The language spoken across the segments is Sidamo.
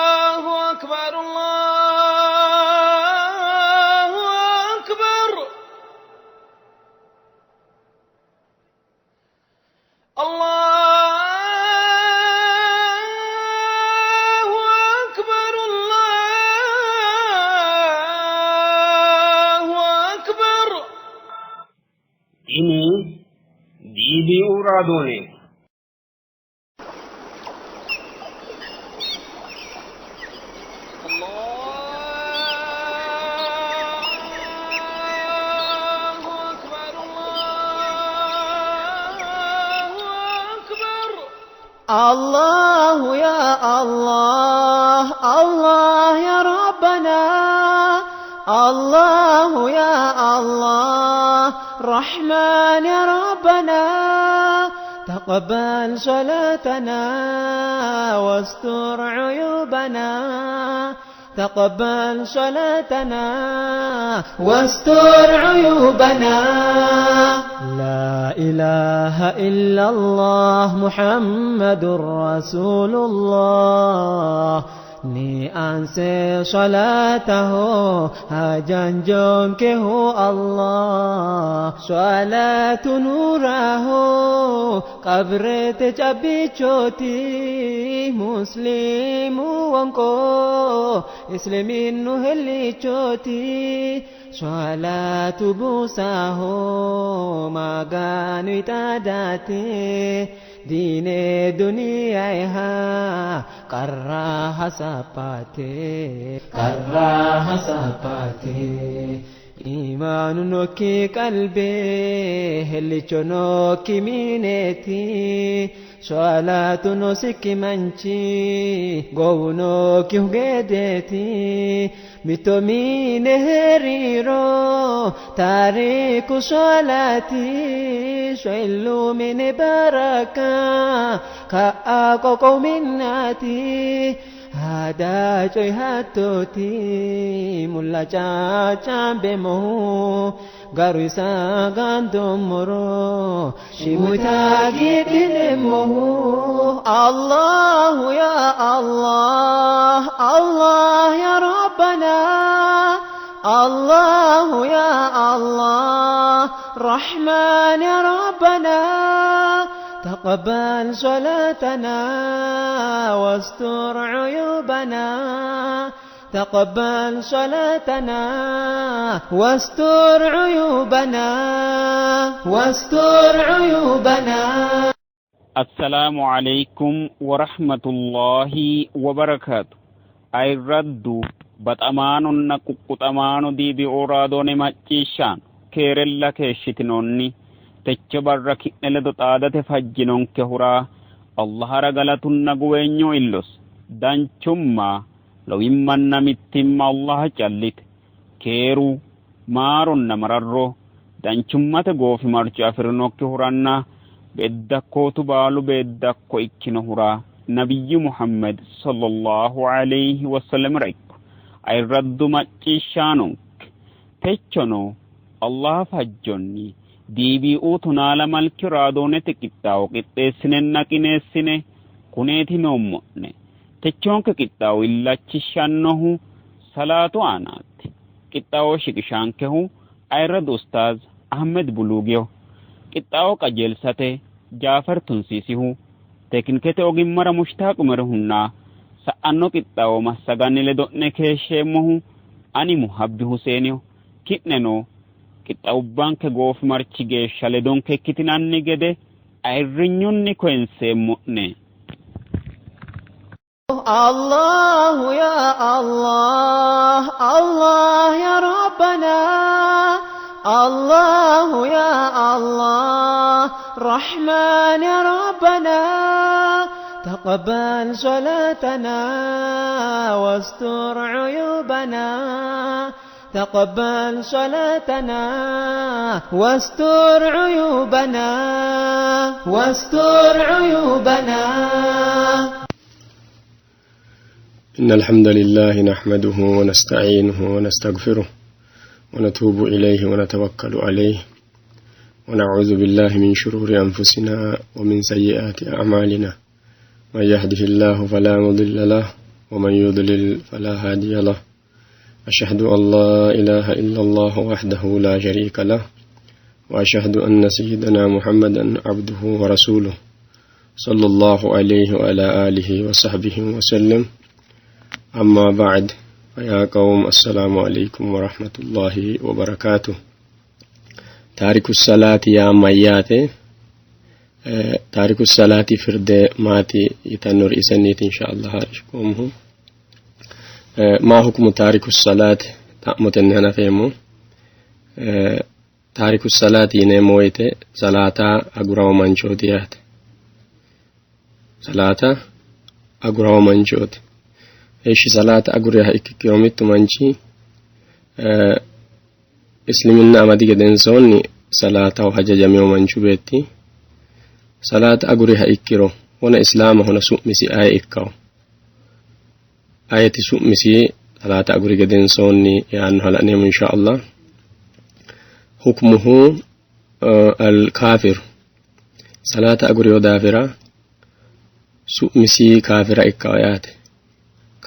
الله أكبر الله أكبر الله أكبر الله أكبر Tini DBU raadooneeti. الله أكبر الله أكبر الله يا الله الله يا ربنا الله يا الله رحمن يا ربنا تقبل صلاتنا واستر عيوبنا تقبل صلاتنا واستر عيوبنا لا إله إلا الله محمد رسول الله ni anse salatahu hajan jonkehu Allah salatu nurahu qabrete chabichoti muslimu wanko isliminu helichoti salatu busahu maganu itadate diine duniyaaha qarraa hasaaphaate qarraa hasaaphaate imaanu nokki qalbee hellicho nokki mineeti soalaatu nosikki manchi gowu nokki hugedeeti mitto mine heeriro taariku solaati soillu mine baraka ka'a qoqow minnaati haadaa coy hattooti mulla caaccaambemohu garu isaa gaandommoro shimutaa gidhinemmohu allahu ya allah allah ya rabbana الله يا الله رحمن يا ربنا تقبل صلاتنا واستر عيوبنا تقبل صلاتنا واستر عيوبنا واستر عيوبنا Assalaamu alaikum warahmatullahi wabarakaatu. Ayirraddu baxamaanonna quqquxamaano DBO raadoone macciishshaano keerella keeshshitinoonni techo barra ki'ne ledo xaadate fajjinonkehura Allahara galatunna guweenyo illos danchumma lowimmanna mittimma Allaha callite keeru maaronna mararro danchummate goofimarcho afi'rinokkihuranna beeddakkootu baalu beeddakko ikkinohura nabiyyu Muhammad sallallahu alayhi wasallamira ikko ayirraddu macciishshaanonke techono Allah fajjonni DBU tunaala malki raadoonete qixxaawo qixxeessinenna qineessine kuneeti noommo'ne techoonke qixxaawo illachishshannohu salaatu aanaati qixxaawo shiqishaankehu ayirradu ustaaz Ahmed Buluugiyo qixxaawo qajeelsate Jaafar Tunsiisihu tekinikete ogimmara Mushtaaq Umerihunna sa'anno qixxaawo massaganni ledo'ne keeshsheemmohu ani Muhabbi Huseeniho ki'neno qixxaawubbanke goofimarchi geeshsha ledonke ikkitinanni gede ayirrinyunni koyinseemmo'ne. الله يا الله الله يا ربنا الله يا الله رحمن يا ربنا تقبل صلاتنا واستر عيوبنا تقبل صلاتنا واستر عيوبنا واستر عيوبنا إن الحمد لله نحمده ونستعينه ونستغفره ونتوب إليه ونتوكل عليه ونعوذ بالله من شرور أنفسنا ومن سيئات أعمالنا. من يهده الله فلا مضل له ومن يضلل فلا هادي له. أشهد أن لا إله إلا الله وحده لا شريك له، وأشهد أن سيدنا محمدا عبده ورسوله صلى الله عليه وعلى آله وصحبه وسلم. أما بعد، فيا قوم السلام عليكم ورحمة الله وبركاته. تارك الصلاة يا مياتي، تارك الصلاة فرد ماتي يتنور إسنيت إن شاء الله هارشكمه. ما حكم تارك الصلاة؟ تأمتن هنا فيمو. تارك الصلاة ينمويته صلاة أقرأ منشوتيات، صلاة أقرأ منشوت. إيش صلاة أقرأ إكيوميت منشي؟ إسلمنا أمدي جدنسوني صلاة وحجج ميو منشو بيتي صلاة أقرأ إكيرو وانا إسلام هنا سؤمسي آي إكاو آية سؤمسي صلاة أقرأ جدنسوني يعني هلا نيم إن شاء الله. حكمه الكافر صلاة أقرأ دافرة سؤمسي كافر إكاو يات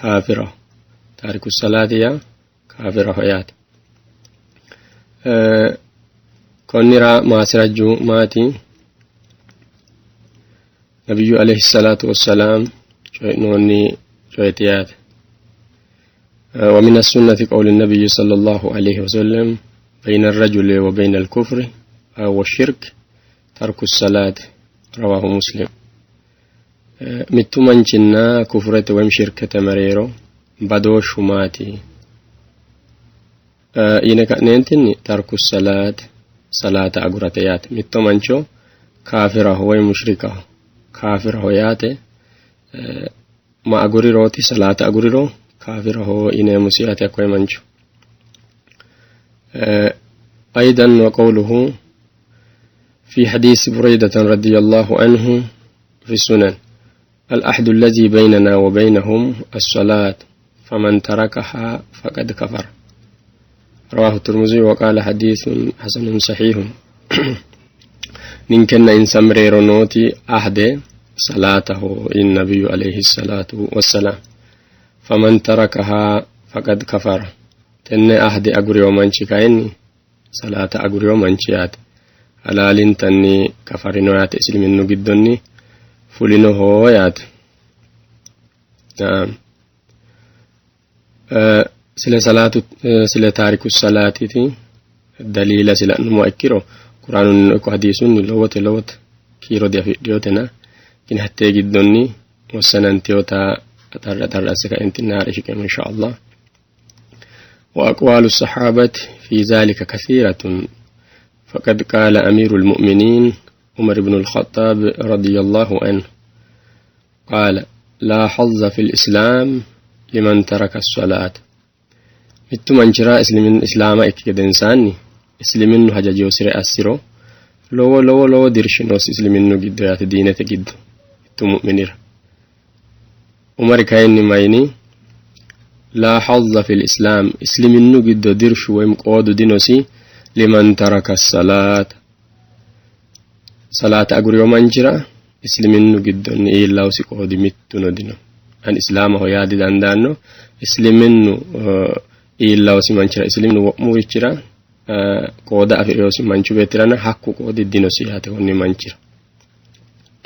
كافرة تارك الصلاة يا كافرة يات. كونرا ما سرجو ماتي نبي عليه الصلاة والسلام شوينوني شويتيات. ومن السنة قول النبي صلى الله عليه وسلم بين الرجل وبين الكفر أو الشرك ترك الصلاة، رواه مسلم. متمن جنا كفرة وم شركة مريرو بدو شماتي. إنك ننتني ترك الصلاة صلاة أجرتيات متمن شو كافره هو مشركه كافره يات. ما أجري روتي صلاة أجري رو كافره هو إن مسيئة كوي منشو. أيضا وقوله في حديث بريدة رضي الله عنه في السنن: الأحد الذي بيننا وبينهم الصلاة فمن تركها فقد كفر، رواه الترمذي وقال حديث حسن صحيح. نكن إن سمرير نوتي أحد صلاته النبي عليه الصلاة والسلام فمن تركها فقد كفر. تن أحد أجري ومن شكايني صلاة أجري ومن شيات حلال تني كفرنوات إسلم نجدني فلنه هو يات. نعم. سلا صلاة، سلا تارك الصلاة تي دليل سلا نمو أكيرو قرآن نكو حديث لوت لوت كيرو دي في ديوتنا كن حتى جدني والسنن تيوتا أتر أتر أسكا انت النار إشكام إن شاء الله. وأقوال الصحابة في ذلك كثيرة، فقد قال أمير المؤمنين عمر بن الخطاب رضي الله عنه قال: لا حظ في الإسلام لمن ترك الصلاة. mittu manchira islaama ikki gedensaanni isliminnu hajajiyosire assiro lowo lowo lowo dirshi noosi isliminnu giddo yaate, diinete giddo mittu mu'minira. Umari kayinni mayini la hazza fil islam, isliminnu giddo dirshu woyim qoodu dinosi liman taraka salaata, salaata aguriyo manchira isliminnu giddonni iillawusi qoodi mittuno dino. An islaamaho yaa didandaanno. Isliminnu iillawusi manchira isliminnu wo'murichira qooda afi'riyosi manchu beettirana hakku qoodi dinosi yaate. Konni manchira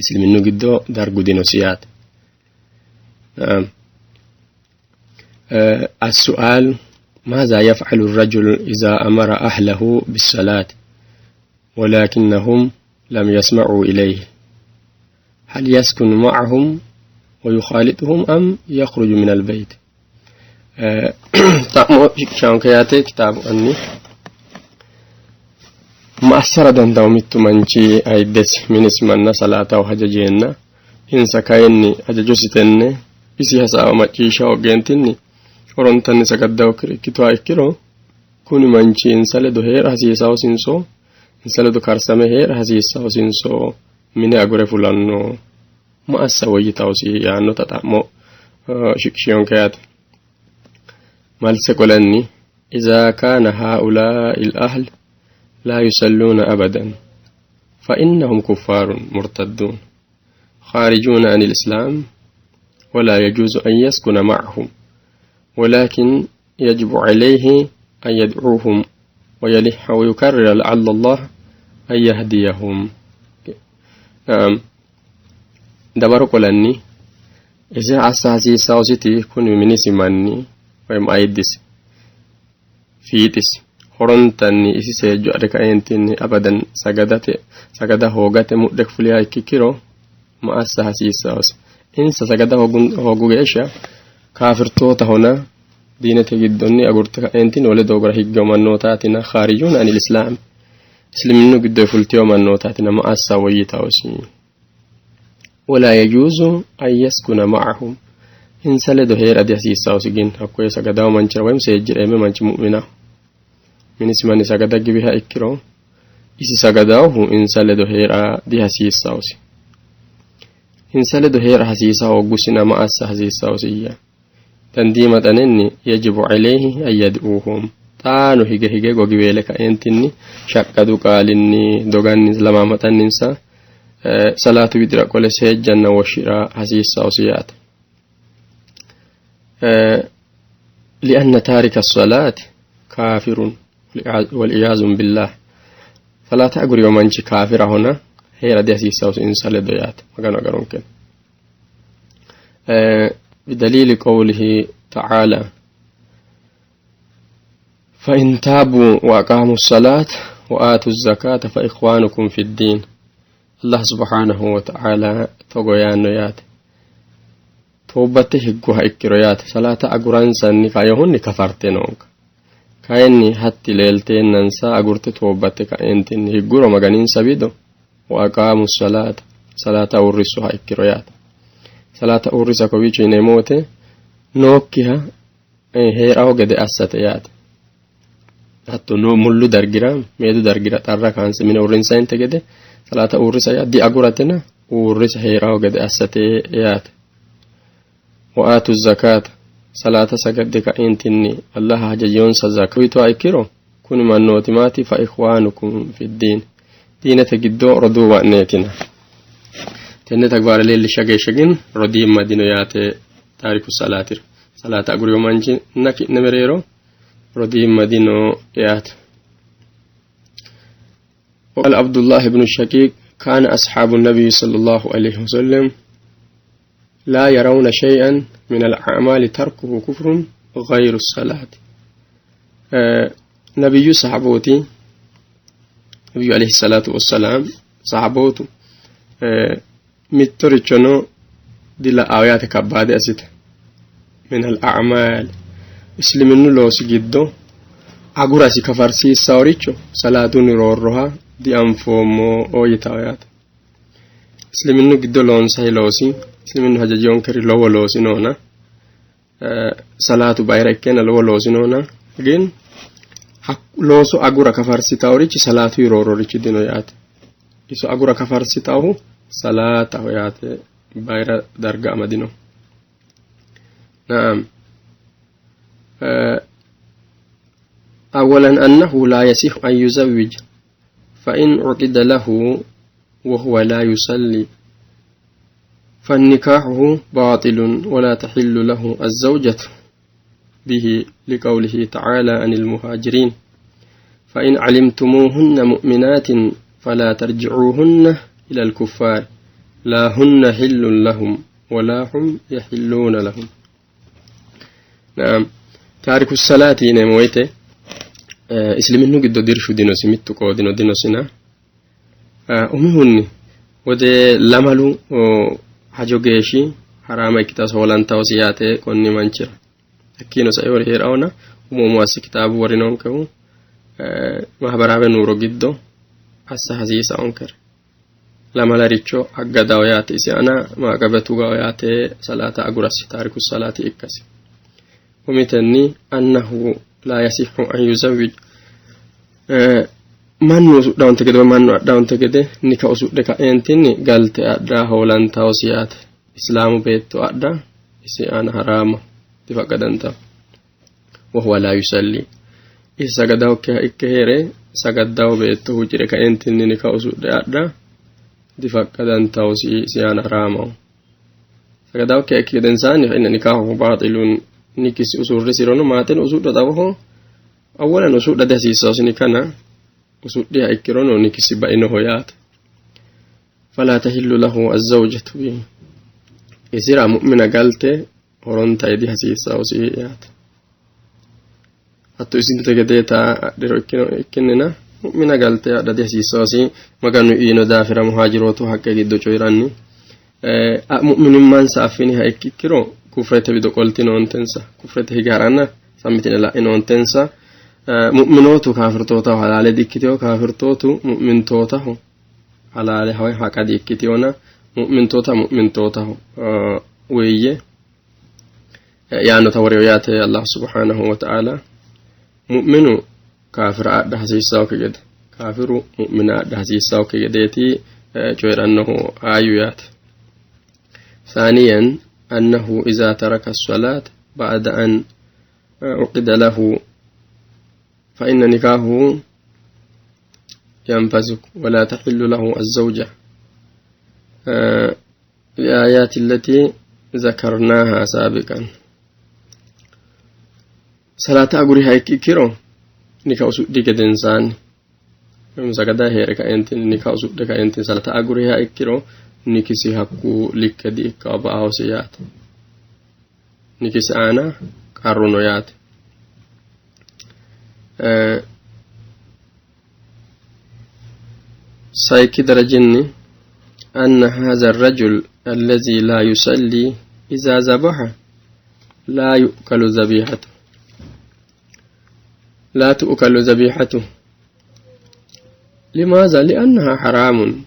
isliminnu giddo dargu dinosi yaate. نعم. السؤال: ماذا يفعل الرجل إذا أمر أهله بالصلاة ولكنهم لم يسمعوا إليه؟ هل يسكن معهم ويخالطهم أم يخرج من البيت؟ تأمو شانكياتي كتاب أني ما أسر دندو متو منشي أيدس من اسمنا صلاة وحججينا إن سكايني أججوستني isi hasaawa macciishsha hoogeentinni horontanni sagaddawokkire ikkituha ikkiro kuni manchi insa ledo hee'ra hasiissawosinso insa ledo karsame hee'ra hasiissawosinso mine agure fulanno ma assa woyyitawosi yaannota xa'mo shiqishiyonke yaate. Malse qolanni إذا كان هؤلاء الأهل لا يصلون أبدا فإنهم كفار مرتدون خارجون عن الإسلام، ولا يجوز أن يسكن معهم، ولكن يجب عليه أن يدعوهم ويلح ويكرر لعل الله أن يهديهم. نعم، dawaro qolanni ise assa hasiissaositi kuni minisi manni woyim ayiddisi fiixisi horontanni isi seejjo adhe kaeentinni abadan sagadate sagada hoogate mudhe fuliha ikkikkiro ma assa hasiissaosi? Insa sagada hoogu geeshsha kaafirtootahona, diinete giddonni agurte kaeentinni wole doogora higgeyo mannootaatina, khaarijuna anil islaam, isliminnu giddoy fultiyo mannootaatina, ma assa woyyitaosi? ولا يجوز أن يسكن معهم, insa ledo hee'ra dihasiissaosi. Gin hakkoye sagadawo manchira woyim seejjireeme manchi mu'minaho minisi manni sagada giwiha ikkiro isi sagadawohu insa ledo hee'ra dihasiissaosi. Insa ledo hee'ra hasiisa hooggusina ma assa hasiissaosiyya? Dandii maxanenni yajibu alayhi an yad'uuhum, xaano hige hige gogiweele kaeentinni shaqqadu qaalinni doganni lamaamaxanninsa salaatu widira qole seejjanna woshshira hasiissaosi yaate. لأن تارك الصلاة كافر والعياذ بالله، صلاة aguriyo manchi kaafirahona, hee'ra dihasiissaosi insa ledo yaate. Maganu agaronke. بدليل قوله تعالى: فإن تابوا وأقاموا الصلاة وآتوا الزكاة فإخوانكم في الدين. Allah subhanahu wa ta'ala togo yaanno yaate: toobbatte higguha ikkiro yaate, salaata aguransanni kayohunni kafarte noonka, kayinni hatti leelteennansa agurte toobbatte kaentinni higguro maganinsa wido, wa aqaamu salaata, salaata uurrissuha ikkiro yaate. Salaata uurrisa kowiicho yineemmo wote nookkiha hee'raho gede assate yaate. Hatto no mullu dargira, meedu dargira xarra kaanse mine uurrinsayinte gede, salaata uurrisa yaa diaguratena uurrisa hee'raho gede assate yaate. Wa aatu zakaata, salaata sagadde ka'eentinni allaha hajajiyonsa zaka uyituha ikkiro, kuni mannooti maati? Fa ikhwaanukum fi ddiin, diinete giddo roduuwa'neetina. Tenne tagbaare leellisha geeshsha gin rodiimma dino yaate. Taariku salaatira, salaata aguriyo manchinna ki'ne mereero rodiimma dino yaate. وقال عبد الله بن الشقيق: كان أصحاب النبي صلى الله عليه وسلم لا يرون شيئا من الأعمال تركه كفر غير الصلاة. نبي صحابوتي، نبي عليه الصلاة والسلام صحابوتو mittorichono dila'awo yaate kabbaade assite min al-a'maal, isliminnu loosi giddo agurasi kafarsiissaworicho salaatunni roorroha dianfoommo oo yitawo yaate. Isliminnu giddo loonsayi loosi, isliminnu hajajiyonkeri lowo loosi noona, salaatu bayira ikkeenna lowo loosi noona, gin looso agura kafarsitaworichi salaatuyi roorrorichi dino yaate. Iso agura kafarsitawohu salaataho yaate, bayira darga amadino. نعم، أولا أنه لا يصح أن يزوج، فإن عقد له وهو لا يصلي فالنكاحه باطل ولا تحل له الزوجة به، لقوله تعالى عن المهاجرين: فإن علمتموهن مؤمنات فلا ترجعوهن إلى الكفار لا هن حل لهم ولا هم يحلون لهم. نعم، تارك الصلاة yineemmo woyte isliminnu giddo dirshu dinosi, mittu qoodino dinosina. Umihunni wode lamalu hajo geeshshi haraama ikkitaasi hoolantawosi yaate konni manchira. Hakkiino saeori hee'rawona umo umo asse kitaabu worinonkehu mahabaraawe nuuro giddo assa hasiisaonkere lamalaricho aggadawo yaate, isi aana maaqabe tugawo yaate, salaata agurasi taariku salaati ikkasi. Umitenni annahu la yasihu an yuzawwij, mannu usudhawonte gede woy mannu adhawonte gede nika usudhe kaeentinni galte adha hoolantawosi yaate. Islaamu beetto adha isi aana haraama, difaqqadantawo. Wahuwa la yusalli, isi sagadawokkiha ikke heere sagaddawo beetto huucire kaeentinni nika usudhe adha Difaqqadantawosi isi aana haraamaho. Sagadawokkiha ikki gedensaanni fa inna nikaahuhu baaxilun nikisi usurrisirono maaxeno usudha xawoho awwalan usudha dihasiissawosi nikana usudhiha ikkirono nikisi bainoho yaate. Falaa tahillu lahu azzawjatu isira mu'mina galte horonta dihasiissawosi yaate. Hatto isinte gedeeta adhiro ikkinnina mu'mina galte adha dihasiissawosi Maganu yiino daafira muhaajirootu haqqe giddo coyi'ranni mu'minimmansa affiniha ikkiro kufrete wido qoltinoontensa kufrete hige haranna sammitine la'inoontensa mu'minootu kaafirtootaho halaale dikkiteyo kaafirtootu mu'mintootaho halaale woy haqa dikkiteyona mu'mintoota mu'mintootaho woyye yaannota woreyo yaate Allah subhanahu wa ta'ala mu'minu kaafira adha hasiissawokki gede kaafiru mu'mina adha hasiissawokki gedeeti coyi'rannohu ayu yaate. ثانيا أنه إذا ترك الصلاة بعد أن عقد له فإن نكاحه ينفسك ولا تحل له الزوجة الآيات التي ذكرناها سابقا. صلاة أقولها كيرو nika usudhi gedensaanni sagada hee're kaentinni nika usudhe kaentinni salata aguriha ikkiro nikisi hakku likke di''ikkawo ba''awosi yaate. Nikisi aana qarru no yaate. Sayikki darajinni anna hadha ar-rajul alladhi la yusalli idha zabaha la yu'kalu zabihatu لا تؤكل ذبيحته. لماذا؟ لأنها حرام.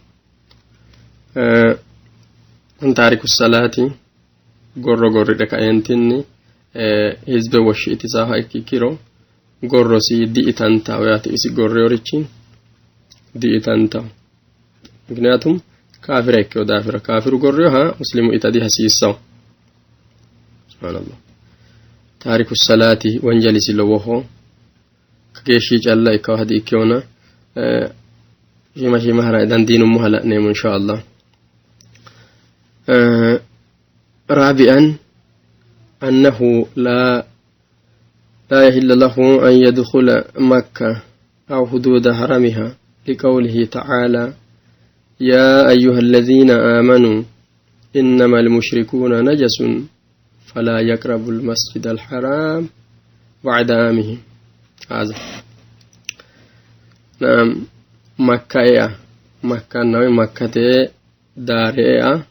kun taariku salaati gorro gorridhe kaentinni hizbe woshshi itisaaha ikkiro gorrosi di'itantaho yaate isi gorreorichi di'itantaho ምክንያቱም kaafira ikkeyo daafira kaafiru gorriyoha muslimu ita dihasiissawo subhaanallah taariku salaati wanjalisi lowoho kageeshshi calla ikkawo di ikkewona shiima shiima hara dandiinummoha la'neemmo insha allah. رابعا أنه لا يحل له أن يدخل مكة أو حدود حرمها لقوله تعالى يا أيها الذين آمنوا إنما المشركون نجس فلا يقربوا المسجد الحرام بعد عامهم هذا. نعم مكة يا مكة نوي مكة دار يا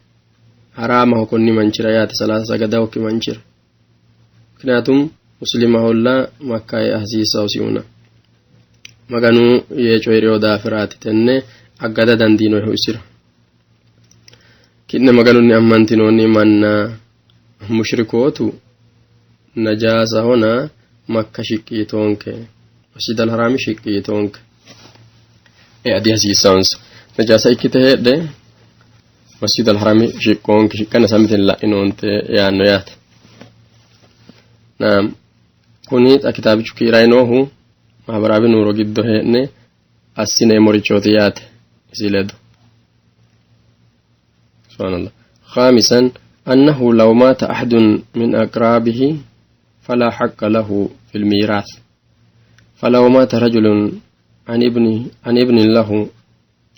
haraamaho konni manchira yaate salaata sagadawokki manchira ምክንያቱም muslimaholla makka ea hasiissawosihuna maganu yee coyi'reyo daafiraati tenne aggada dandiinoehu isira ki'ne maganunni ammantinoonni manna mushrikootu najaasahona makka shiqqi yitoonke masjid alharaami shiqqi yitoonke ea dihasiissawonsa najaasa ikkite heedhe masjid alharami shiqqoonke shiqqanna samiten la'inoonte yaanno yaate. Naam kuni xa kitaabichu kiiray noohu mahabaraawi nuuro giddo hee'ne assineemmorichooti yaate isi ledo. Subhaanallah. خامسا أنه لو مات أحد من أقرابه فلا حق له في الميراث فلو مات رجل عن ابن له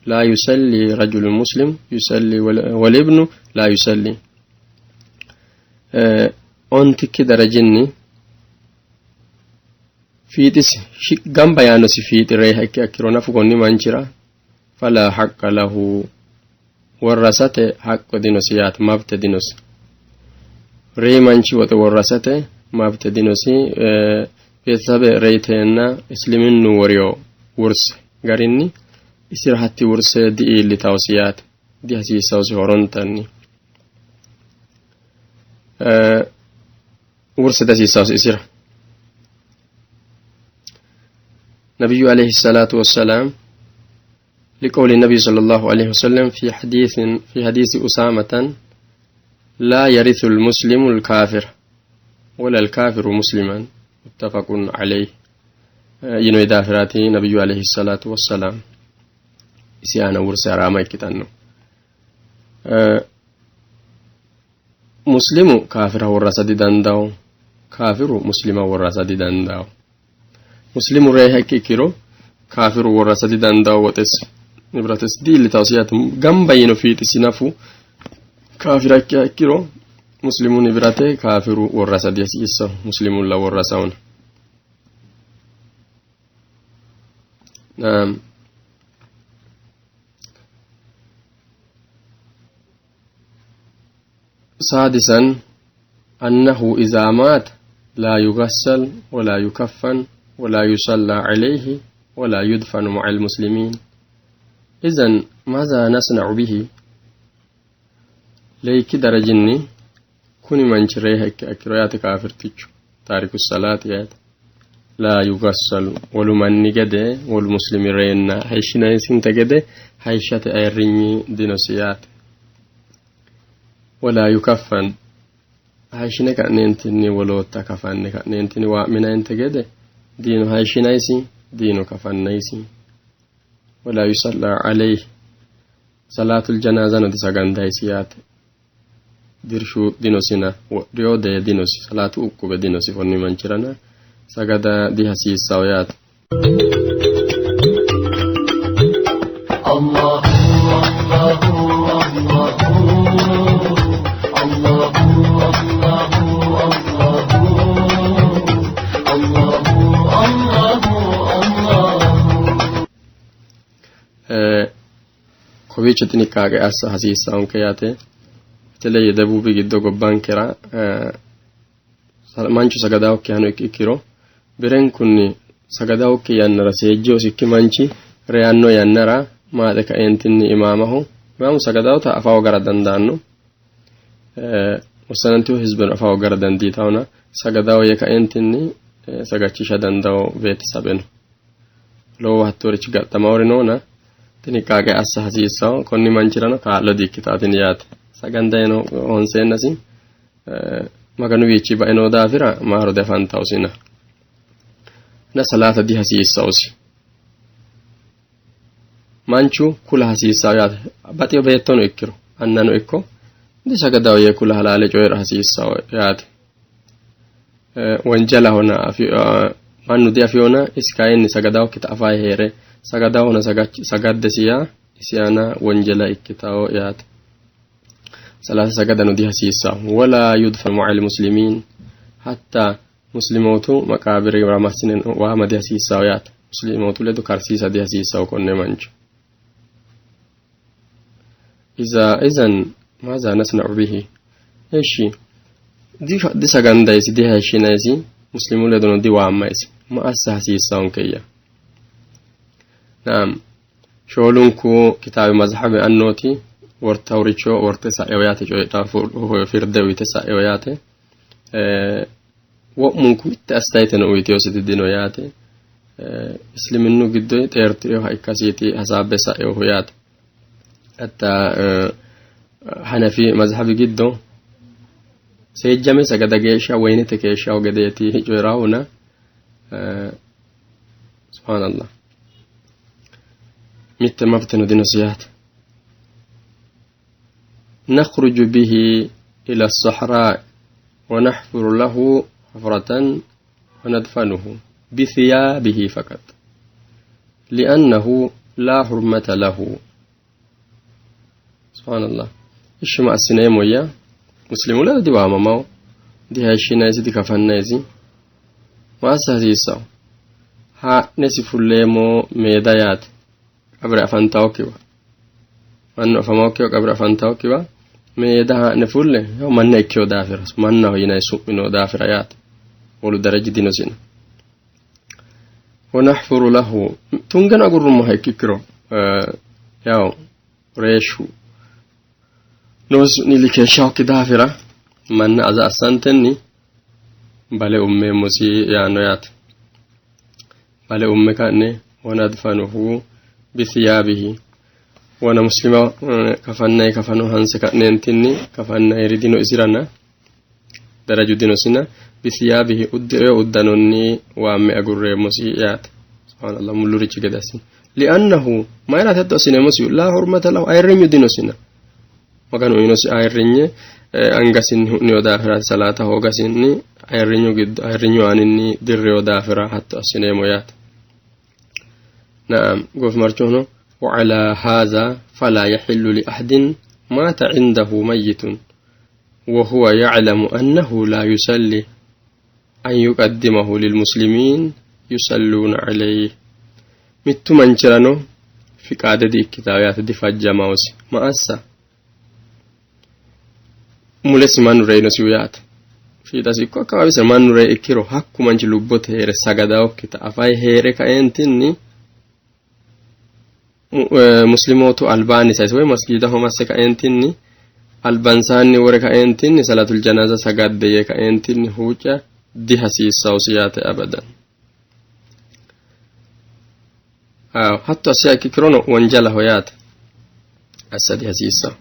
لا يصلي رجل مسلم يصلي والابن لا يصلي ontikki darajinni fiixisi gamba yaannosi fiixi reyiha ikkiha ikkiro nafu konni manchira fala haqqa lahu worrasate haqqo dinosi yaate mabte dinosi reyi manchi woxe worrasate mabte dinosi beetesabe reyiteenna isliminnu woriyo wurse garinni isira hatti wurse di'iillitawosi yaate dihasiissawosi horontanni wurse dihasiissawosi isira نبي عليه الصلاة والسلام لقول النبي صلى الله عليه وسلم في حديث أسامة لا يرث المسلم الكافر ولا الكافر مسلما متفق عليه ينو دافراتي نبي عليه الصلاة والسلام isi aana wurse haraama ikkitanno. Muslimu kaafira worrasa didandawo, kaafiru muslima worrasa didandawo. Muslimu reyiha ikki ikkiro kaafiru worrasa didandawo, woxesi nibratesi diillitawsi yaate. Gamba yiino fiixisi nafu kaafira ikkiha ikkiro muslimu nibirate kaafiru worrasa dihasiissawo, muslimulla worrasawona. Naam. سادسا أنه إذا مات لا يغسل ولا يكفن ولا يصلى عليه ولا يدفن مع المسلمين. إذن ماذا نصنع به؟ ليك درجني كوني من شريها أكريات كافرتك تارك الصلاة يات لا يغسل ولمن جده والمسلم رينا هيشنا يسنت جده هيشة أيرني دينوسيات ولا يكفن hayishine ka'neentinni wolootta kafanne ka'neentinni waa'minayinte gede diino hayishinayisi diino kafannayisi. Walaa yusallaa alayhi salaatul janaazano disagandayisi yaate. Dirshu dinosina wodhiyo dee dinosi salaatu uqqube dinosi konni manchirana sagada dihasiissawo yaate. الله الله الله الله الله الله الله. Kowiicho xiniqaaqe assa hasiissaonke yaate. በተለይ ደቡብ giddo gobbankera manchu sagadawokkihano ikkiro birenkunni sagadawokki yannara seejjiosikki manchi reyanno yannara maaxe kaeentinni imaamaho imaamu sagadawota afawo gara dandaanno, wossanantiho hizbeno afawo gara dandiitawona sagadawo yee kaeentinni sagachisha dandawo beetesabeno lowo hattoorichi gaxxamawori noona xiniqaaqe assa hasiissawo. Konni manchirano kaa'lo diikkitawo tini yaate. Sagandayino honseennasi maganuwiichi baino daafira maaro diafantawosina na salaata dihasiissawusi. Manchu kula hasiissawo yaate. Baxiyo beettono ikkiro annano ikko disagadawo yee kula halaale coyiira hasiissawo yaate. Wonjalahona mannu diafiyona isi kayinni sagadawokkita afayi heere sagadawona sagaddesi yaa isi aana wonjala ikkitawo yaate. Salaata sagadano dihasiissawo. Walaa yudfanu ma'a almuslimiin hatta muslimootu maqaabirira massine waama dihasiissawo yaate. Muslimootu ledo karsiisa dihasiissawo konne mancho. Izan maaza nasna'u bihi? Eshi disagandayisi dihayishshinayisi muslimu ledono diwaammayisi ma assa hasiissawonkeyya? Naam, shoolunku kitaabi mazhabe annooti wortawricho worte sa'ewo yaate, coyidha firde uyite sa'ewo yaate. Wo'munku mitte astayiteno uyiteyositi dino yaate. Isliminnu giddo xeertireyoha ikkasiiti hasaabbe sa'ewohu yaate. Hatta hanafi mazhabi giddo seejjame sagada geeshsha woyinete keeshshawo gedeeti coyirawuna subhaanallah mitte mabteno dinosi yaate. نخرج به إلى الصحراء ونحفر له حفرة وندفنه بثيابه فقط لأنه لا حرمة له. سبحان الله. إيش ما السنة ويا مسلم لا دي وهم ماو دي هاي نايزي دي كفن نايزي ما سهزيسو ها نسي فلمو ميدايات قبر أفنتاوكيوا mannu afamaokkiwa qabira afantawokkiwa meeda haa'ne fulle yaw manna ikkewo daafira mannaho yinayi su'mi noo daafira yaate. Wolu daraji dinosina. Wanaxfuru lahu tungeno agurrummoha ikkikkiro yaw reeshshu noosi su'niilli keeshshawokki daafira manna aza assantenni bale ummeemmosi yaanno yaate. Bale umme ka'ne wanadfanuhu bithiyaabihi wona muslima kafannayi kafano hanse ka'neentinni kafannayiri dino isirana daraju dinosina bithiyaabihi uddireyo uddanonni waamme agurreemmosi yaate. Subhaanallah mullurichi gede assine li'annahu mayiraati hatto assineemmosihu laa hurmata lahu ayirrinyu dinosina Maganu uyinosi ayirrinye angasinni hu'niyo daafiraati salaata hoogasinni ayirrinyu giddo ayirrinyu aaninni dirriyo daafira hatto assineemmo yaate. Naam goofimarchohono وعلى هذا فلا يحل لأحد مات عنده ميت وهو يعلم أنه لا يصلي أن يقدمه للمسلمين يصلون عليه mittu manchirano fiqaade di-ikkitawo yaate difajjamaosi ma assa mulesi mannu reyinosihu yaate fiixasi ikko akkawaawise mannu rey ikkiro hakku manchi lubbote heere sagadaokkita afayi heere kaeentinni muslimootu albaanni sayise woy masgiidaho masse kaeentinni albansaanni wore kaeentinni salatul janaaza sagadde yee kaeentinni huucca dihasiissawosi yaate abadan. Hatto assiha ikkirono wonjalaho yaate assa dihasiissawo.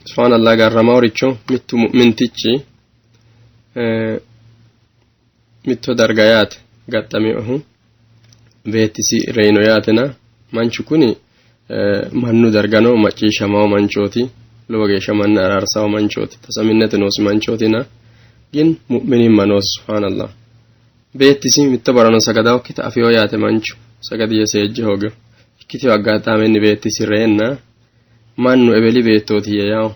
Subhaanallah garramaworicho mittu mu'mintichi mitto darga yaate gaxxaminohu beettisi reyino yaatena manchu kuni mannu dargano macciishshamawo manchooti lowo geeshsha manna araarsawo manchooti tasaminnete noosi manchootina gin mu'minimma noosi subhaanallah beettisi mitto barano sagadawokkita afiyo yaate manchu sagadi yee seejje hoogeo ikkiteyo aggaxaamenni beettisi reenna mannu ebeli beettooti yee yawo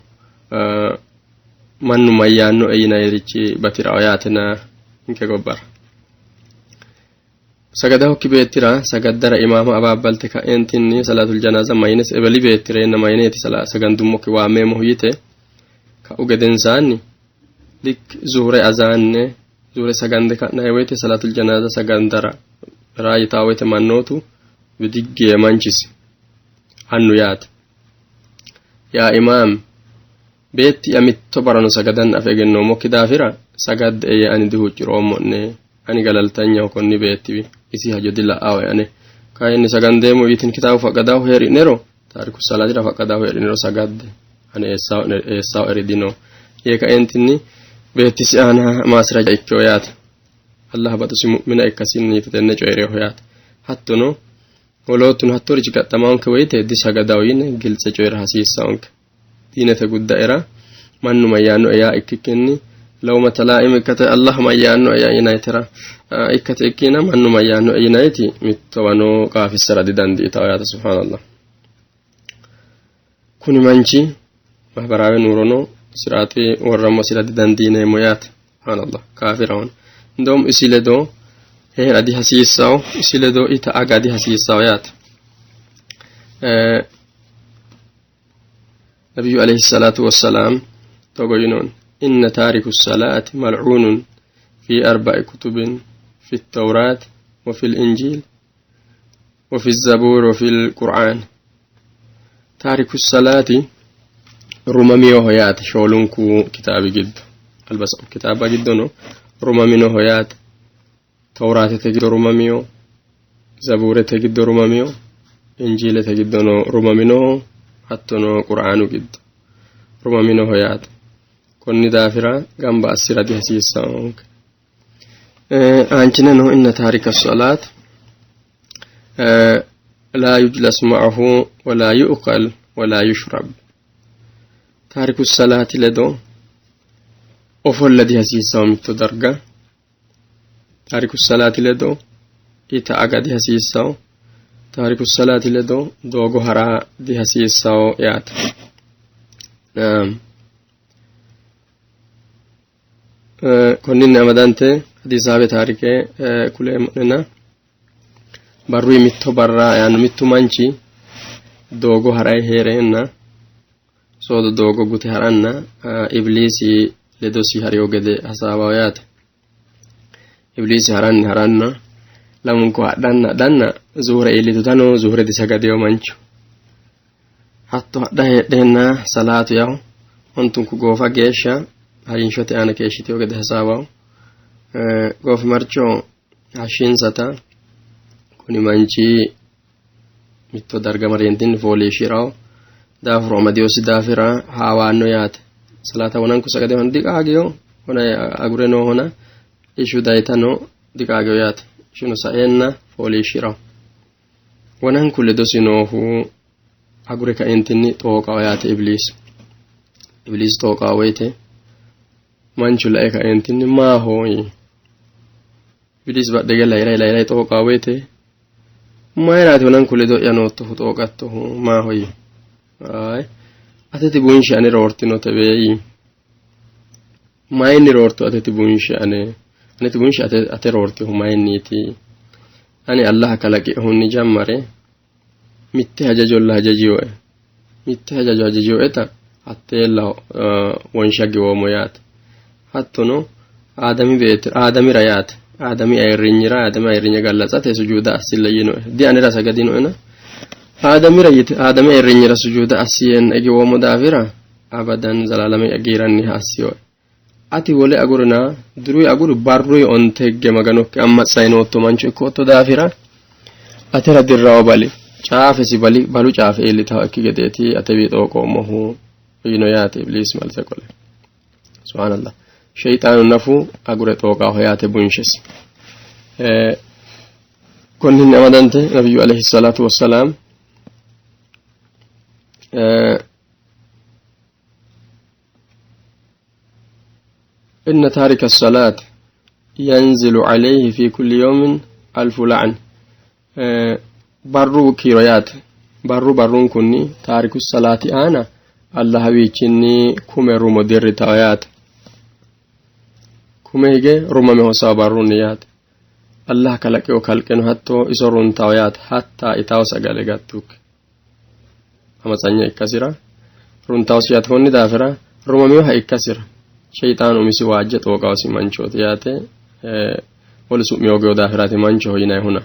mannu mayyaannoe yinayirichi batirawo yaatena ninke gobbara sagadahokki beettira sagaddara imaama abaabbalte ka'eentinni salaatul janaaza mayines ebeli beetti reenna mayineeti sagandummokki waammeemmohu yite ka'u gedensaanni lik zuhure azaanne zuhure sagande ka'nayi woyte salaatul janaaza sagandara raa yitaa woyte mannootu bidiggi yee manchisi annu yaate yaa imaam beetti'ya mitto barano sagadanna afe egennoommokki daafira sagadde''e yee ani dihuucciroommo'ne ani galaltanyaho konni beettiwi isi hajo dila'awe ane kayinni sagandeemmo yitin kitaabu faqqadahu heeri'nero taariku salaatira faqqadahu heeri'nero sagadde ane eessaoeri dino yee kaentinni beettisi aana maasira ikkeho yaate allah baxosi mu'mina ikkasinniiti tenne coyi'reeho yaate hattono woloottuno hattoorichi gaxxamaonke woyte disagadawo yine giltse coyi'ra hasiissaonke diinete guddaera mannu mayyaannoe yaa ikkikkinni lawma talaa'im ikkate allah mayyaannoe yaa yinaytera ikkate ikkina mannu mayyaannoe yinayti mittowano qaafissara didandiitawo yaate subhaanallah kuni manchi mahbaraawe nuurono siraati worrammosira didandiineemmo yaate subhaanallah kaafirahon እንደውም isi ledo heera dihasiissawo isi ledo ita aga dihasiissawo yaate ነቢዩ አለይሂ ሰላቱ ወሰላም togo yinoon inna taariku salaati malcuunun fi arba'i kutubin fi التوراة وفي الإنجيل وفي الزبور وفي القرآن تارك الصلاة rumaminoho yaate shoolunku kitaabi giddo albasa kitaaba giddono rumaminoho yaate tawraatete giddo rumamiyo zabuurete giddo rumamiyo injiilete giddono rumaminoho hattono qur'aanu giddo rumaminoho yaate konni daafira gamba assira dihasiissannonke aanchineno inna taarika salaat laa yujlas ma'ahu walaa yu'kal walaa yushrab taariku salaati ledo ofolla dihasiissawo mitto darga taariku salaati ledo ita aga dihasiissawo taariku salaati ledo doogo hara dihasiissawo yaate konninni amadante hadisaabe taarike kuleemmo'nena barruyi mitto barra yaanno mittu manchi doogo haray heereenna soodo doogo gute haranna ibliisi ledosi hariyo gede hasaawawo yaate ibliisi haranni haranna lamunku hadhanna hadhanna zuhure iillitutano zuhure disagadeyo manchu hatto hadha heedheenna salaatu yawo ontunku goofa geeshsha harinshote aana keeshshiteyo gede hasaawawo goofimarcho hashshinsata kuni manchi mitto darga mareentinni fooliishshirawo daafuro amadiyosi daafira haawaanno yaate salaata wonanku sagade hona diqaagiyo hona agure noohona ishu dayitano diqaagiyo yaate ishuno saeenna fooliishshirawo wonanku ledosi noohu Agure kaentinni xooqawo yaate Ibiliisi. Ibiliisi xooqawo woyte manchu lae kaentinni maaho yii. Ibiliisi badhe hige layiray layiray xooqawo woyte mayiraati wonanku ledo'ya noottohu xooqattohu maaho yii. Ayi ateti bunshe ane roortinotewe yii. Mayinni roortu ateti bunshe ane? Aneti bunshe ate roortinohu mayinniiti? Ani Allaha kalaqihunni jammare mitte hajajolla hajajioe. Mitte hajajo hajajioeta hatteella wonsha giwoommo yaate. Hattono Aadami beetti Aadamira yaate. Aadami ayirrinyira Aadami ayirrinye gallatsate sujuuda assilla yiinoe. Dianera sagadinoena Aadamira yite Aadami ayirrinyira sujuuda assi yeenna giwoommo daafira abadan zalaalame giiranniha assiyoe. Ati wole agurina diruyi aguri barruyi onte higge Maganokki ammatsayi nootto mancho ikkootto daafira atera dirrawo bali caafesi bali balu caafe iillitawo ikki gedeeti atewi xooqoommohu yiino yaate Ibiliisi malse qole. Subhaanallah. Sheyixaanu nafu agure xooqaaho yaate bunshesi. Konninni amadante nabiyyu alayhi salaatu wassalaam إن تارك الصلاة ينزل عليه في كل يوم ألف لعن barru kiiro yaate barru barrunkunni taariku salaati aana Allahawiichinni kume rumo dirritawo yaate kume hige rumame hosawo barrunni yaate Allah kalaqewo kalqeno hatto iso runtawo yaate hatta itawo sagale gattukki amatsanya ikkasira runtawosi yaate konni daafira rumaminoha ikkasira sheyixaanu umisi waajje xooqawosi manchooti yaate wolu su'mi hoogewo daafiraati manchoho yinayihuna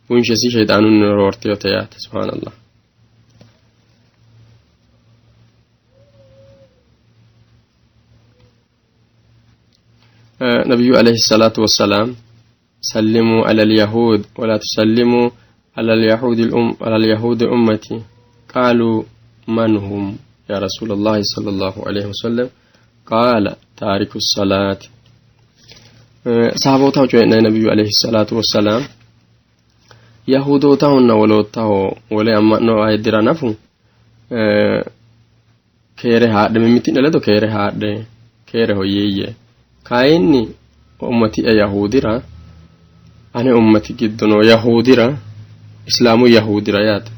bunshesi sheyixaanunni roorteyote yaate subhaanallah. ነቢዩ አለይሂ ሰላቱ ወሰላም ሰሊሙ ዐለል የሁድ ወላ ቱሰሊሙ ዐለል የሁድ ዐለል የሁድ ኡመቲ ቃሉ መን ሁም ያ ረሱለላህ ሰለላሁ ዐለይሂ ወሰለም ቃለ ታሪኩ ሰላት sahabootaho coyi'nanni nabiyyu alayhi salaatu wassalaam yahudootahonna wolootaho wole amma'no ayiddira nafu keere haadhe mimmiti'ne ledo keere haadhe keereho yiiyye kayinni ummati'ya yahuudira ane ummati giddo noo yahuudira islaamu yahuudira yaate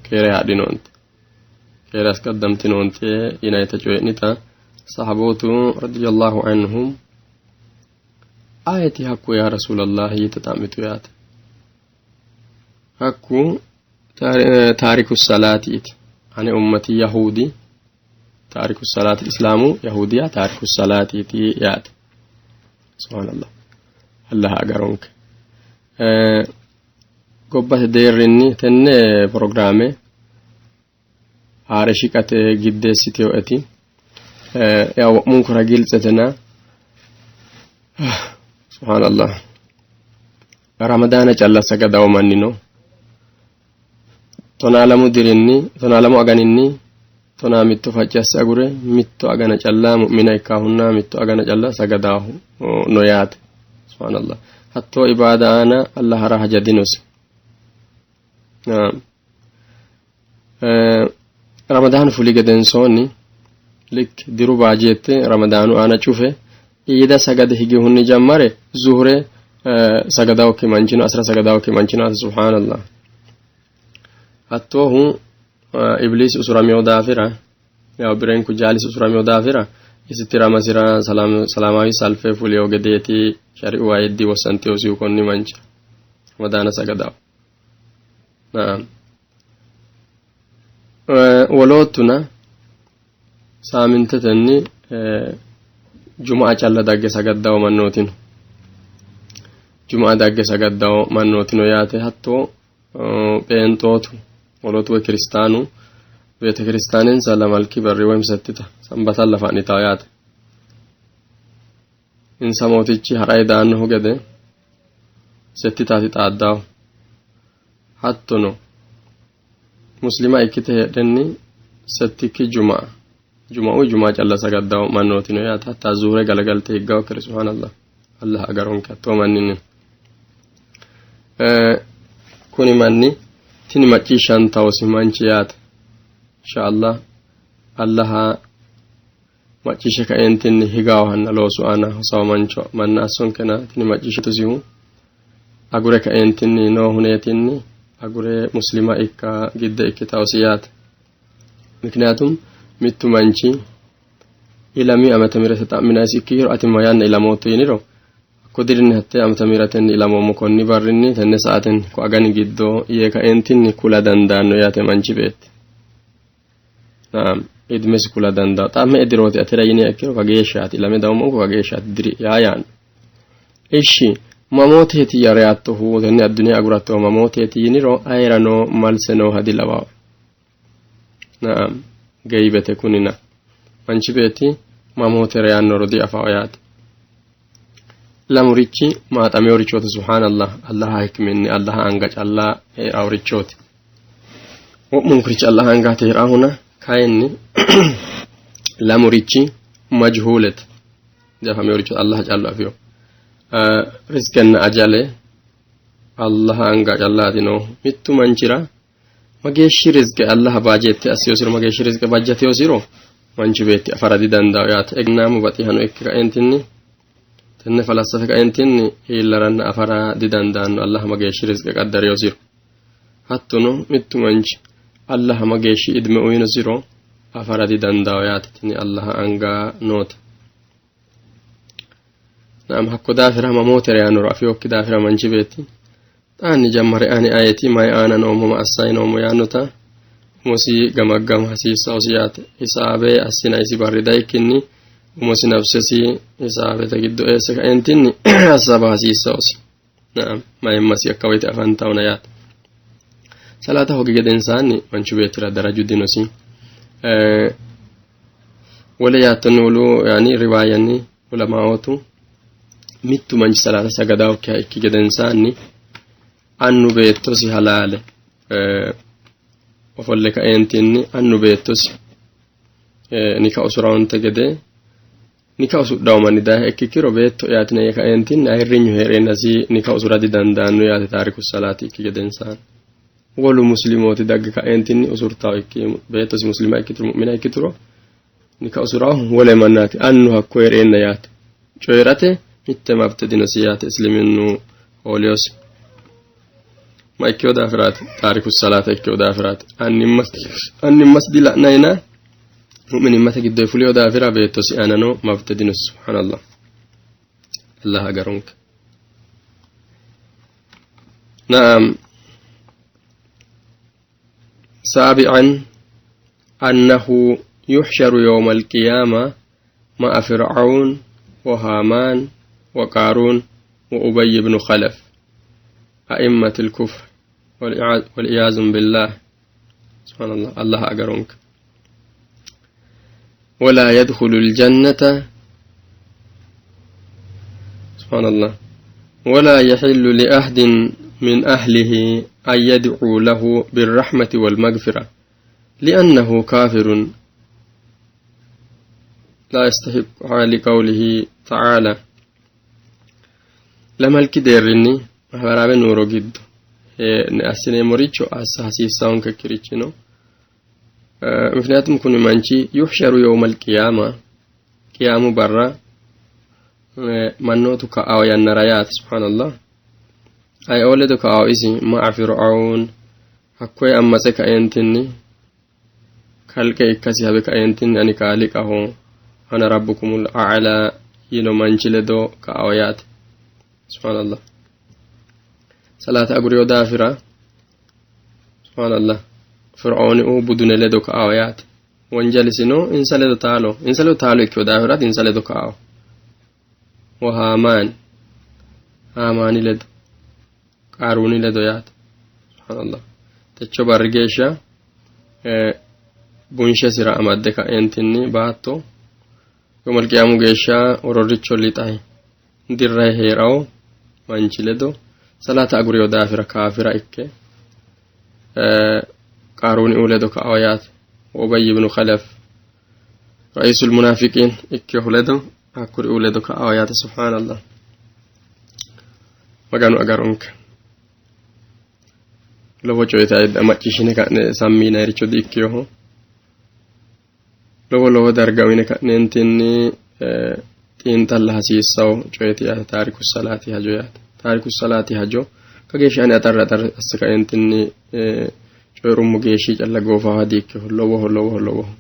keere haadhinoonte keere asqaddamtinoonte yinayita coyi'nita sahabootu radiyallahu anhum ayeti hakku ya rasuulallahi yite xa'mitu yaate hakku taariku salaatiiti ane ummati yahuudi taariku salaati islaamu yahuudiya taariku salaatiiti yaate subhaanallah Allah agaronke gobbate deerrinni tenne pirogiraame haare shiqate giddeessiteyoeti yaa wo'munkura giltsetena subhaanallah ramadaana calla sagadawo manni no tonaa lamu dirinni 12 aganinni 12 facci asse agure mitto agana calla mu'mina ikkaahunna mitto agana calla sagadaahu no yaate subhaanallah hattoo ibaada aana Allahara haja dinosi ramadaanu fuli gedensoonni lik diru baajeette ramadaanu aana cufe iida sagade higihunni jammare zuhure sagadawokki manchino asira sagadawokki manchino subhaanallah hattoohu ibliis usuramiyo daafira yaw birenku jaalis usuramiyo daafira isi tiramasira salaamaawi salfe fuliyo gedeeti shari'u waayiddi wossanteyosihu konni manchi ramadaana sagadawo naam woloottuna saamintetenni juma'a calla dagge sagaddawo mannootino juma'a dagge sagaddawo mannootino yaate hatto pheenxootu wolootu woy kiristaanu beete kiristaanensa lamalki barri woy settita sanbatalla fa'nitawo yaate insa mootichi ha'ray daannohu gede settitaati xaaddawo hattono muslima ikkite heedhenni settikki juma'a juma'u juma'a calla sagaddawo mannootino yaate hatta zuure galagalte higgawo kiri subhaanallah Allah agaronke hattoo manninni kuni manni Tini macciishshantawosi manchi yaate. Insha Allah Allaha macciishshe kaeentinni higawohanna loosu aana hosawo mancho manna assonkena. Tini macciishshitusihu agure kaeentinni noo huneetinni agure muslima ikka gidde ikkitawosi yaate. Mikniyaatum mittu manchi ilami amata mirete xa'minayisi ikkiro, ati ma yanna ilamootto yiniro, hakko dirinni hatte amata miratenni ilamoommo, konni barrinni, tenne sa'atenni, ko agani giddo yee kaeentinni kula dandaanno yaate. Manchi beetti, naam, idmesi kula dandaao. Xa me''e dirooti atera yiniha ikkiro, kageeshshaati ilame dawommonku, kageeshshaati diri yaa yaanno. Ishshi, mamooteeti ya reyattohu, tenne adduniya agurattohu mamooteeti yiniro, ayerano malse nooha dilawawo. Naam, geybete kunina manchi beetti mamoote reyannoro diafawo yaate. Lamurichi maaxameworichooti, subhaanallah. Allaha hikminni Allaha anga calla heeraworichooti. Wo'munkurichi Allaha angaate heerawhuna, kayinni lamurichi majhuulete, diafameworichooti, Allaha callu afiyo. Riskenna ajale Allaha anga callaati noohu. Mittu manchira mageeshshi rizqe Allaha baajeette assiyosiro, mageeshshi rizqe bajjateyosiro manchi beetti afara didandaao yaate. Egennaamu baxihano ikke kaentinni tenne falassafe kaentinni iillaranna afara didandaanno Allaha mageeshshi rizqe qaddareyosiro. Hattono mittu manchi Allaha mageeshshi idme uyinosiro afara didandaao yaate. Tini Allaha anga noote. Naam, hakko daafira mamoote reyannoro afiyokki daafira manchi beetti xaanni jammare ani ayeti, mayi aana noommo, ma assayi noommo yaannota umosi gamaggama hasiissaosi yaate. Hisaabe assinayisi barri dayikkinni umosi nafsesi hisaabete giddo eesse kaentinni hassaba hasiissaosi. Naam, mayimmasi akka woyte afantawona yaate. Salaata hogi gedensaanni manchu beettira daraju dinosi. Wole yaattonni, wolu yaani riwaayanni ulamaootu mittu manchi salaata sagadawokkiha ikki gedensaanni annu beettosi halaale ofolle kaeentinni annu beettosi nika usurawonte gede nika usudhawo manni dayiha ikkikkiro, beetto yaatina yee kaeentinni ayirrinyu hee'reennasi nika usura didandaanno yaate. Taariku salaati ikki gedensaanni wolu muslimooti dagge kaeentinni usurtawo ikki, beettosi muslima ikkituro, mu'mina ikkituro, nika usurawo wole mannaati, annu hakko hee'reenna yaate. Coyi'rate mitte mabte dinosi yaate. Isliminnu hooliyosi ma ikkeyo daafiraati? Taariku salaata ikkeyo daafiraati. Annimmas dila'nayina mu'minimmate giddo fuliyo daafira beettosi aanano mabte dinosi. Subhaanallah, Allah agaronke. Naam, سابعا أنه يحشر يوم القيامة مع فرعون وهامان وقارون وأبي بن خلف، أئمة الكفر، والعياذ بالله. سبحان الله، الله أجرنك. ولا يدخل الجنة، سبحان الله، ولا يحل لأحد من أهله أن يدعو له بالرحمة والمغفرة لأنه كافر لا يستحقها، لقوله تعالى. Lamalki deerrinni mahabaraawe nuuro giddo assineemmoricho assa hasiissaonkekkirichi no. Mikniyaatum kuni manchi yuhsharu yawma alqiyaama, qiyaamu barra mannootu ka'awo yannara yaate. Subhaanallah, ayeoo ledo ka'awo isi? Ma'a Fir'aun, hakkoye ammatse kaeentinni kalqe ikkasi habe kaeentinni ani kaaliqaho, ana rabbukumul a'laa yino manchi ledo ka'awo yaate. Subhaanallah, salaata aguriyo daafira, subhaanallah, Fir'ooni u budune ledo ka'awo yaate. Wonjalisino insa ledo taalo, insa ledo taalo ikkeyo daafiraati insa ledo ka'awo. Wa Haamaan, Haamaani ledo, Qaaruuni ledo yaate. Subhaanallah, techo barri geeshsha bunshesira amadde ka'eentinni baatto yomal qiyaamu geeshsha ororricho lixayi dirrayi hee'rawo manchi ledo, salaata aguriyo daafira kaafira ikke Qaaruuni uu ledo ka'awo yaate. Ubayy ibnu Khalaf, ra'iisul munaafiqiin ikkehu ledo, hakkuri uu ledo ka'awo yaate. Subhaanallah, Maganu agaronke. Lowo coyita macciishshine ka'ne sammi yinayiricho di-ikkinoho. Lowo lowo darga uyine ka'neentinni xiinxalla hasiissawo coyeti yaate taariku salaati hajo yaate. Taariku salaati hajo kageeshsha ani axarre axarre asse kaeentinni coyi'rummo geeshshi calla goofaha di-ikkinoho. Lowoho lowoho lowoho.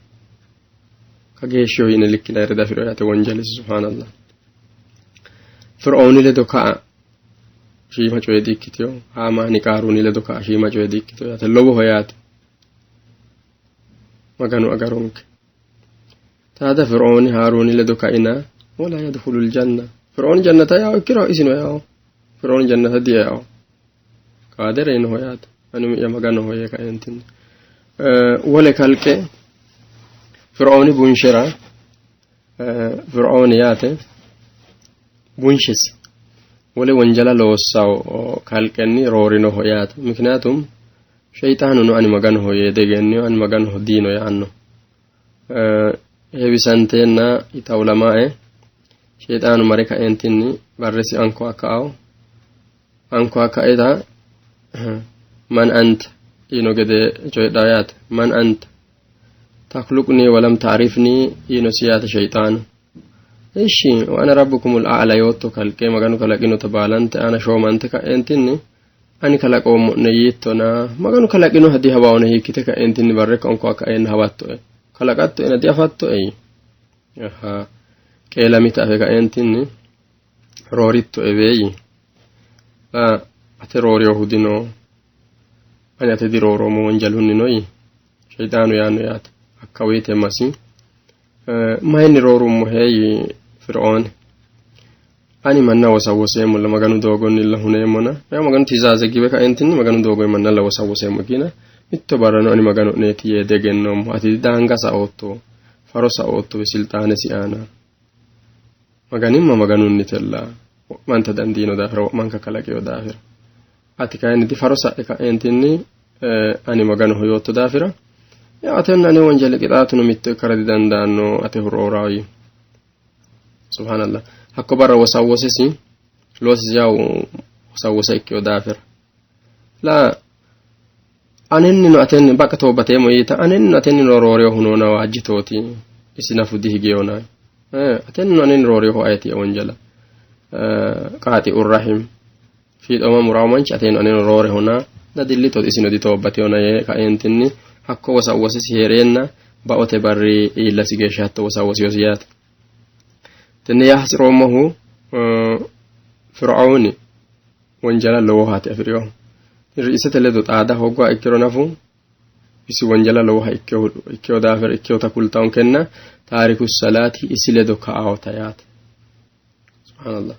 Kageeshshiho yine likkinayire dafiro yaate wonjalisi subhaanallah. Fir'ooni ledo ka'a shiima coye di-ikkiteyo. Haamaani Qaaruuni ledo ka'a shiima coye di-ikkiteyo yaate. Lowoho yaate. Maganu agaronke. Taada Fir'ooni Haaruuni ledo kaina wala yadkhulul janna. Fir'ooni jannata yaao ikkiro isino yaao. Fir'ooni jannata dieao. Kaade reyinoho yaate. Ani umi'ya Maganoho yee kaeentinni. Wole kalqe Fir'ooni bunshera Fir'ooni yaate bunshesi wole wonjala loossawo kalqenni roorinoho yaate. Mikniyaatum sheyixaanuno ani Maganoho yee diegennino, ani Maganoho diino yaanno. Heewisanteenna itawulamae sheyixaanu mare kaeentinni barresi anko akka'ao anko akkaeta man anta yiino gede coyidhaa yaate. Man anta takhluqni walam ta'rifni yiinosi yaate sheyixaanu. Ishi wa ana rabbukumul a'la yootto kalqe Maganu kalaqinota baalante aana shoomante ka'eentinni ani kalaqoommo'ne yiittona Maganu kalaqinoha dihawaone hiikkite ka'eentinni barrekka onko akka'eenna hawattoe kalaqattoena diafattoe. Aha qeelamita afe ka'eentinni roorittoe beeyyi la ate rooriyohu dino ani ate dirooroommo wonjalunni noyi sheyixaanu yaanno yaate. Hakka woyite masi mayinni roorummo heeyyi Fir'ooni ani manna wosawoseemmolla Maganu doogonnilla huneemmona yaa Maganu tizaaze giwe kaentinni Maganu doogonni mannalla wosawoseemmo ikkina mitto barrano ani Magano'neeti yee diegennoommo. Ati daanga saootto faro saoottowe silxaanesi aana Maganimma Maganunnitella wo'manta dandiino daafira wo'manka kalaqeyo daafira ati kayinni difaro sa'e ka'eentinni ani Maganoho yootto daafira yaa atenna ane wonjali qixaatuno mitto ikkara didandaanno atehu rooraawo yii. Subhaanallah. Hakko barra wosawosesi loosisi yawu wosawose ikkeyo daafira la anennino atenni baqqa toobbateemmo yiita anennino atennino rooreyohu noona waajjitooti isi nafu dihigeyona atennino anenni rooreyohu ayeti wonjala qaaxi'ur rahim fiixooma muraawo manchi atennino anennino roorehona dadillitooti isino ditoobbateyona yee kaeentinni hakko wosawosesi hee'reenna baote barri iillasi geeshsha hatto wosawosiyosi yaate. Tenne yaa hasi'roommohu Fir'auni wonjala lowohaati afi'rinohu. Ri'isete ledo xaada hoogguha ikkiro nafu isi wonjala lowoha ikkeyo daafira ikkeyota kultaonkenna taariku salaati isi ledo ka'aota yaate. Subhaanallah.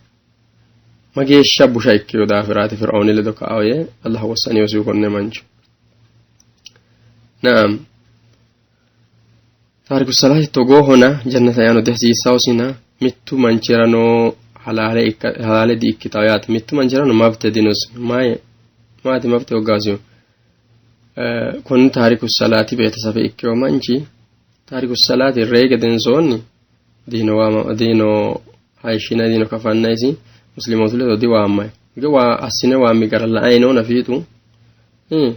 Mageeshsha busha ikkeyo daafiraati Fir'auni ledo ka'ao yee Allah wossaniyosihu konne mancho. Naam. Taariku salaati togoohona jannata yaano dihasiissawosina mittu manchirano halaale di-ikkitawo yaate. Mittu manchirano mabte dinosi. Mayi maati mabte hoggaasiyo? Konni taariku salaati beetesafe ikkeyo manchi taariku salaati rey gedensoonni diino waama diino hayishshinay diino kafannayisi muslimootu ledo diwaammay. Ge waa assine waammi gara la'ay noona fiixu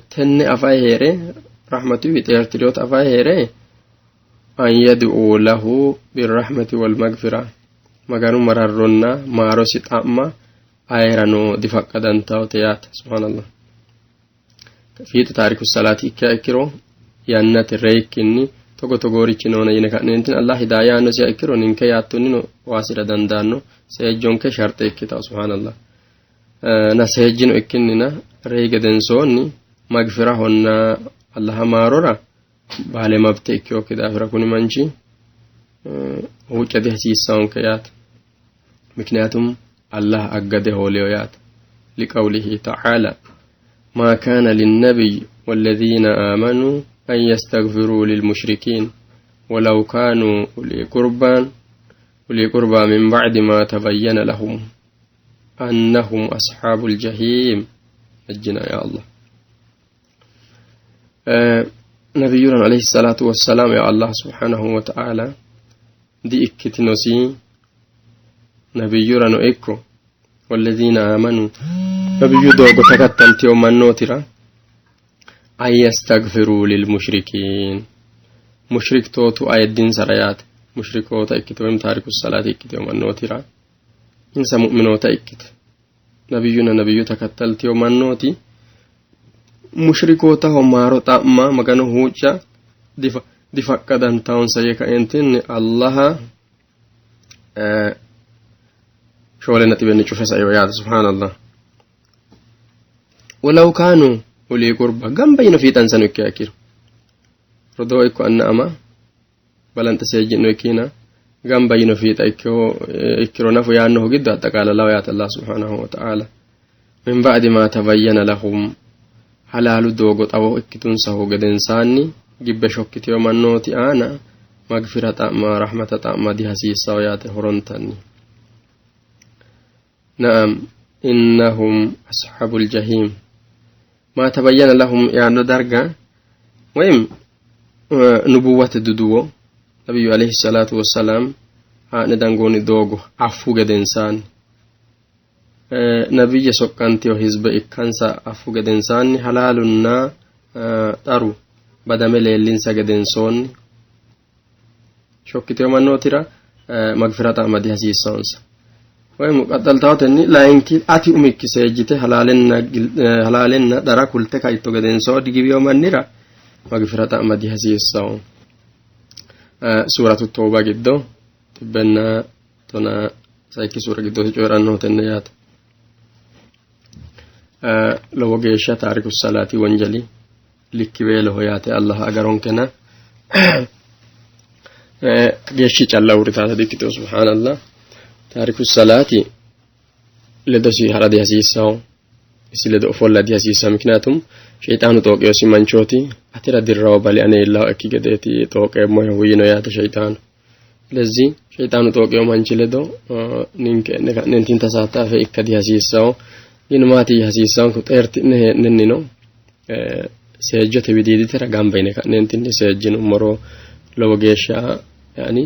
tenne afay hee're rahmatuwi xeertiriyota afay hee're an yad'uu lahu birrahmati wal magfira Maganu mararronna maarosi xa'ma ayerano difaqqadantawote yaate. Subhaanallah. Fiixu taariku salaati ikkiha ikkiro yannate reyikkinni togo togoorichi noona yine ka'neentinni Allah hidaaya aannosiha ikkiro ninke yaattonnino waasira dandaanno seejjonke sharxe ikkitawo. Subhaanallah. Na seejjino ikkinnina reyi gedensoonni magfirahonna Allaha maarora baale mabte ikkeyokki daafira kuni manchi huucca dihasiissawonke yaate. Mikniyaatum Allah aggade hooliyo yaate. Liqawlihi ta'aala ما كان للنبي والذين آمنوا أن يستغفروا للمشركين ولو كانوا أولي قربى من بعد ما تبين لهم أنهم أصحاب الجحيم نجنا يا الله. نبينا عليه الصلاة والسلام يا الله سبحانه وتعالى دي إكتنوسي نبينا إكو والذين آمنوا نبي دوغو تكتلتيو منوترا An yastaghfiruu lilmushrikiin mushriktootu ayiddinsara yaate mushrikoota ikkite woyim taariku salaati ikkiteyo mannootira insa mu'minoota ikkite nabiyyuna nabiyyu takattalteyo mannooti mushrikootaho maaro xa'ma magano huucca difaqqadantawonsa yee kaentinni allaha shoole naxibenni cufe saeyo yaate subhaanallah walaw kaanu ulii qurba gamba yino fiixansano ikkiha ikkiro rodoo ikko anna ama balanxe seejji'no ikkina gamba yino fiixa ikkiro nafu yaannohu giddo axaqaalalawo yaate allah subhanahu wa ta'ala min ba'di ma tabayyana lahum halaalu doogo xawo ikkitunsahu gedensaanni gibbe shokkiteyo mannooti aana magfira xa'ma rahmata xa'ma dihasiissawo yaate horontanni na'am innahum ashaabul jahiim ma tabayyana lahum yaanno darga ወይም nubuwwate duduwo nabiyyu alayhi salatu wassalam haa'ne dangoonni doogo affu gedensaanni nabiyye soqqantiyo hizbe ikkansa affu gedensaanni halaalunna xaru badame leellinsa gedensoonni shokkiteyo mannootira magfira xa'ma dihasiissawonsa ወይም qaxxaltawotenni layinki ati umikki seejjite halaalenna dhara kulte kaitto gedensoo digiwiyo mannira magfira xa'ma dihasiissawo suuratu tooba giddo xibbenna tona sayikki suura giddooti coyi'rannohu tenne yaate lowo geeshsha taariku salaati wonjali likkiweeloho yaate allah agaronkena geeshshi calla uurritaata dikkitino subhaanallah taariku salaati ledosi hara dihasiissawo isi ledo ofolla dihasiissawo mikniyaatum sheyxaanu xooqeyosi manchooti atira dirrawo bali ane illaho ekki gedeeti xooqeemmohehu yino yaate sheyxaanu ስለዚህ ሸይጣኑ xooqeyo manchi ledo ninke enne ka'neentin tasaattafe ikka dihasiissawo ግን maati hasiissanku xeerti'ne hee'nennino seejjote widiiditera gamba yine ka'neentinni seejjinummoro lowo geeshsha yaani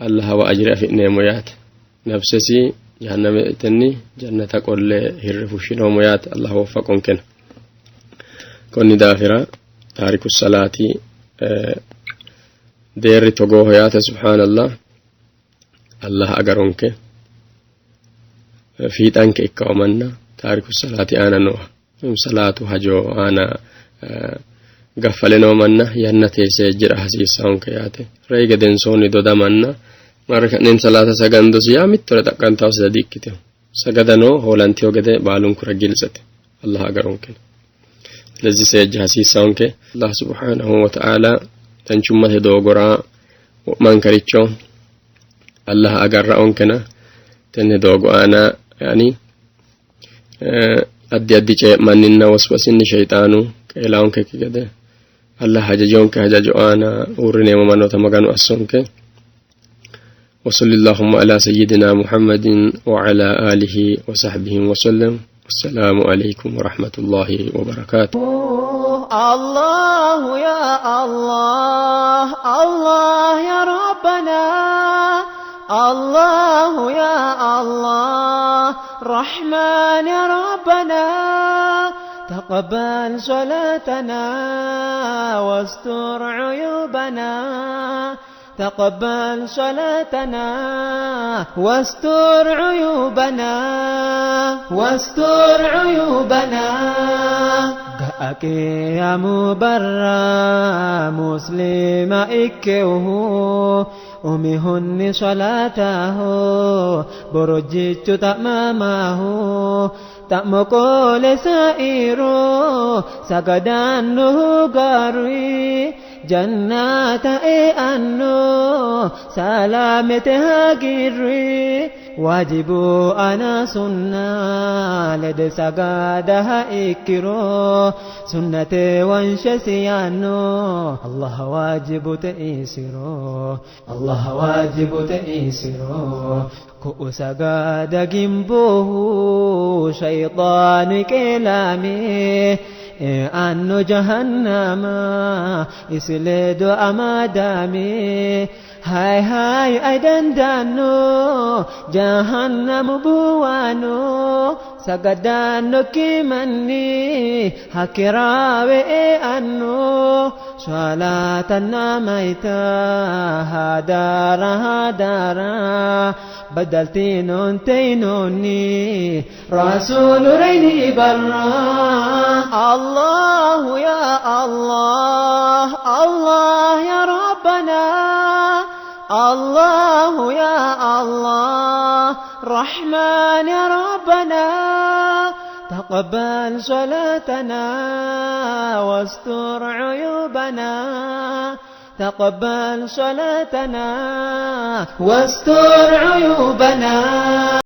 allahawa ajire afi'neemmo yaate nafsesi jahannametenni jannata qolle hirre fushshinoommo yaate allah woffaqonkena konni daafira taariku salaati deerri togooho yaate subhaanallah allah agaronke fiixanke ikkawo manna taariku salaati aana nooha salaatu hajo aana gaffale noo manna yannate seejjira hasiissawonke yaate reyi gedensoonni dodamanna marre ka'neen salaata sagandosi yaa mittore xaqqantaosita di-ikkiteho sagadano hoolanteyo gede baalunkura giltsete allah agaronkena ስለዚህ seejja hasiissawonke allah subhanahu wa ta'ala danchummate doogora wo'mankaricho allah agarra'onkena tenne doogo aana yani addi addi cee'manninna waswasinni sheyxaanu qeelaonkekki gede allah hajajonke hajajo aana uurrineemmo mannoota maganu assonke وصل اللهم على سيدنا محمد وعلى آله وصحبه وسلم والسلام عليكم ورحمة الله وبركاته الله يا الله الله يا ربنا الله يا الله رحمن يا ربنا تقبل صلاتنا واستر عيوبنا تقبل صلاتنا واستر عيوبنا واستر عيوبنا جاءك يا مبرى مسلم إكيه أمهن صلاته برجت تأمامه تأمقول سائره سقدانه قاري جنات أنو سلامتها قري واجب أنا سنة لد سقادها إكرو سنة وانشسيانو الله واجب تئسرو الله واجب تئسرو كؤسقاد جنبه شيطان كلامي Eanno jahannama isi ledo amadame Hay hay ay dandaanno jahannamu buwaano sagadannokki manni hakkiraawe eanno salaatanna mayta hadara hadara بدلتينون تينوني رسول ريني برا الله يا الله الله يا ربنا الله يا الله رحمن يا ربنا تقبل صلاتنا واستر عيوبنا تقبل صلاتنا واستر عيوبنا.